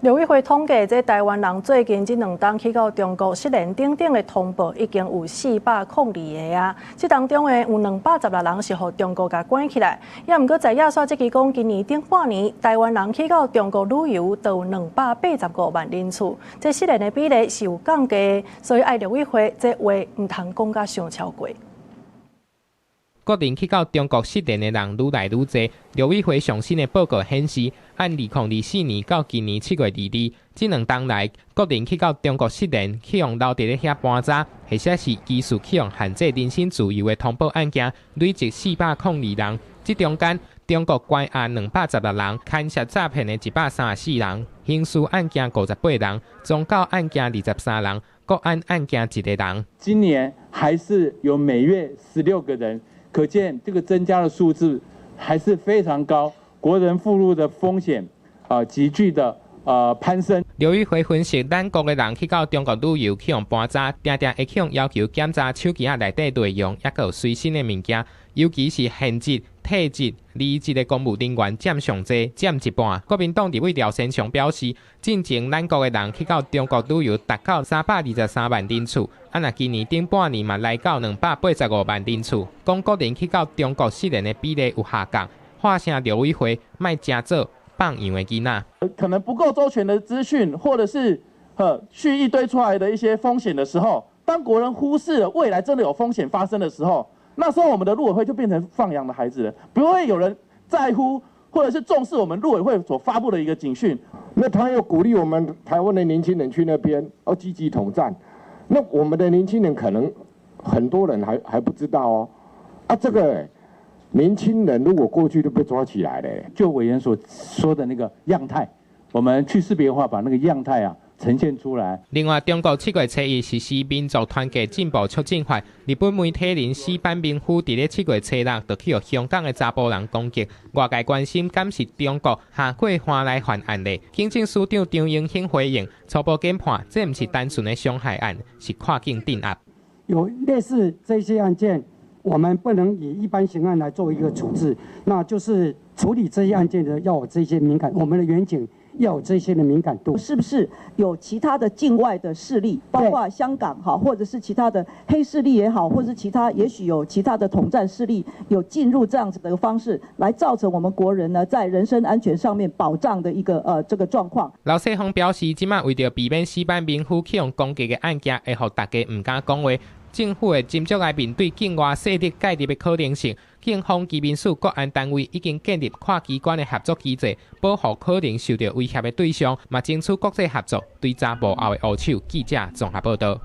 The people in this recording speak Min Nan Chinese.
陸委會統計，這台灣人最近這兩冬去到中國失聯等等的通報已經有402個啊。這當中的有216人是予中國共關起來。也毋過在野煞這期講，今年頂半年台灣人去到中國旅遊都有285萬人次，這失聯的比例是有降低，所以愛陸委會這話毋通講甲傷超過。國人去到中國失聯的人愈來愈濟。陸委會上新的報告顯示，按2024年到今年7月22日，這兩冬來，國人去到中國失聯，去予留佇咧遐搬渣，或者是疑似去予限制人身自由的通報案件，累計402人。這中間，中國關押216人，牽涉詐騙的134人，刑事案件58人，宗教案件23人，國安案件一個人。今年還是有每月16個人。可見這個增加的數字還是非常高，國人赴陸的風險啊急劇的攀升。陸委會分析，咱國的人去到中國旅遊去予搬渣，定定會去予要求檢查手機仔內底內容，抑閣有隨身的物件，尤其是現職、退職、離職的公務人員佔上濟，佔一半。國民黨立委廖先祥表示，進前咱國的人去到中國旅遊達到323萬人次，啊若今年頂半年嘛來到285萬人次，講國人去到中國失聯的比例有下降，喊聲陸委會莫成做放羊的囡仔。可能不夠周全的資訊，或者是蓄意堆出來的一些風險的時候，當國人忽視了未來真的有風險發生的時候，那時候我們的陸委會就變成放羊的孩子了，不會有人在乎或者是重視我們陸委會所發布的一個警訊。那他又鼓勵我們台灣的年輕人去那邊，要積極統戰。那我們的年輕人可能很多人還不知道哦。啊，這個年輕人如果過去都被抓起來了。就委員所說的那個樣態，我們去識別化，把那個樣態啊呈現出來。另外，中國7月初一實施民族團結進步促進法，日本媒體人矢板明夫佇咧7月初六就去予香港的查埔人攻擊，外界關心敢是中國下過番來犯案例。警政署長張榮興回應，初步研判，這毋是單純的傷害案，是跨境鎮壓。有類似這些案件，我們不能以一般刑案來做一個處置，那就是處理這些案件的要有這些敏感，我們的員警要有這些的敏感度。是不是有其他的境外的勢力，包括香港哈，或者是其他的黑勢力也好，或者是其他也許有其他的統戰勢力有進入這樣子的一個方式，來造成我們國人呢在人身安全上面保障的一個這個狀況。劉世鋒表示，這馬為著避免矢板明夫去予攻擊的案件，會予大家毋敢講話。政府會斟酌來面對境外勢力介入的可能性。警方、移民署、國安單位已經建立跨機關的合作機制，保護可能受到威脅的對象，嘛爭取國際合作，追查幕後的烏手。記者綜合報道。